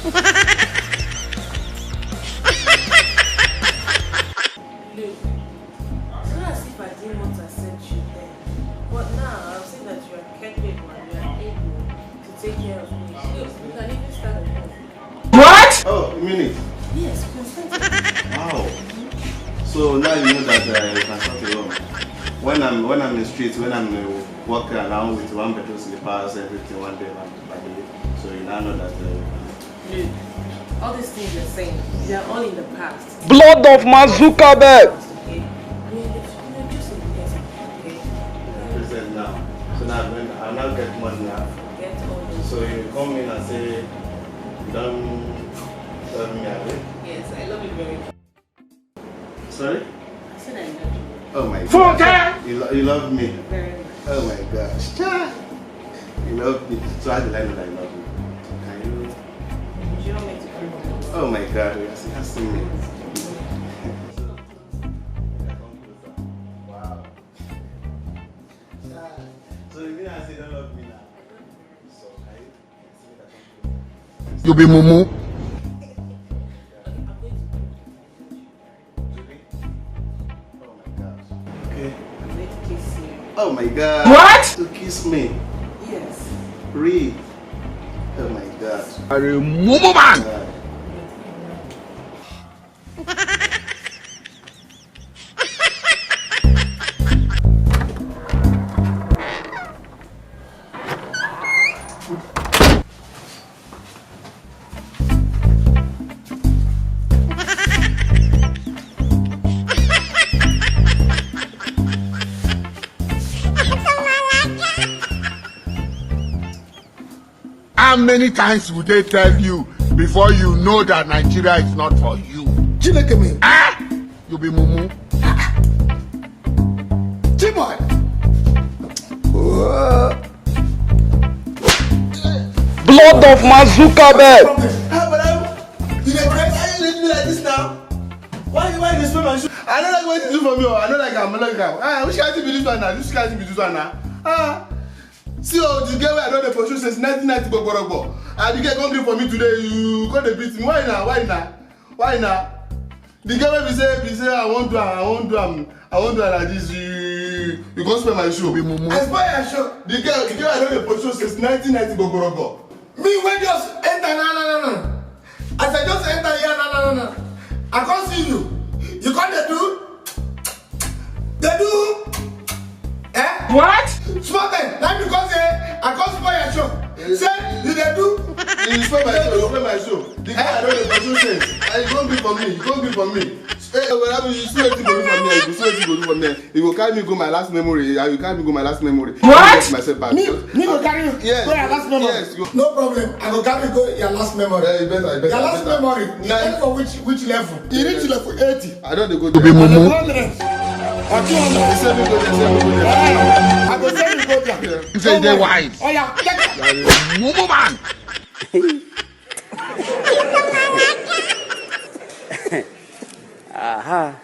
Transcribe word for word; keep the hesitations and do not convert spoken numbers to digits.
Look, it's not as if I didn't want to accept you then. But now I've seen that you are capable and you are able to take care of me. Look, we can even start a home. What? Oh, you mean it? Yes, we can start a home. Wow. So now you know that uh, you can start a home. When I'm when I'm in the streets, when I'm uh, walking around with one bedroom slippers, everything one day, one day, so you now know that. Uh, Look, all these things you're saying, they are all in the past. Blood of Mark Zuckerberg! Okay? We're in the, we're just in the present, okay? Present now. So now when I now get money now. Forget all those. So you come in and say, you don't love me away? Yes, I love you very much. Sorry? I said I love you. Oh my God. You, lo- you love me. Very much. Oh my gosh. Cha! You love me. So how did I know that you love me? Can you? You don't make to prove it. Oh my God. You're asking me. Wow. Cha. So you mean I say you don't love me now? So can you? You be mumu. Okay. I'm going to kiss you. Oh my God. What? To kiss me. Yes. Read. Oh my God. Are you mumu man? God. How many times would they tell you before you know that Nigeria is not for you? Chineke me. Ah! You be mumu. Chiboi. Blood of Mark Zuckerberg. Hey, but I, you dey craze? Why you dey do like this now? Why you why you dey spoil my shoe? I don't like what you do for me. Oh. I don't like am. I don't like am. Ah, which kind thing be this one now? Which kind thing be this one now? Ah, see, oh, the girl wey I don dey pursue since nineteen ninety, gbogborogbo. And the girl come gree for me today. You come dey beat me. Why now? Why now? Why now? The girl wey be say be say I wan do am, I wan do am, I wan do am like this. You you come spoil my show. Be mumu. I spoil your show. The girl, the girl I don dey pursue since nineteen ninety, gbogborogbo. Me wey just enter na na na na. As I just enter here na na na na, I come see you. You come dey do, dey do. Eh? What? Small thing. Na because say I come spoil your show. Say you dey do. You spoil my show. You spoil my show. The guy I don dey pursue since. Ah, you come gree for me. You come gree for me. Hey, well, I mean, you see wetin you go do for me. You see wetin you go do for me. You go carry me go my last memory. You carry me go my last memory. What? I get myself back. Me, me go carry you yes. Go your last memory. Yes. You... No problem. I go carry you go your last memory. Yeah, you better, you better. Your last memory. Nice. For which which level? You reach level eighty. I don't go. You be mumu. Say me go there, say me go there. Ah, I go say you go there. You say they wise. Oh yeah, get it. Mumu man. Aha.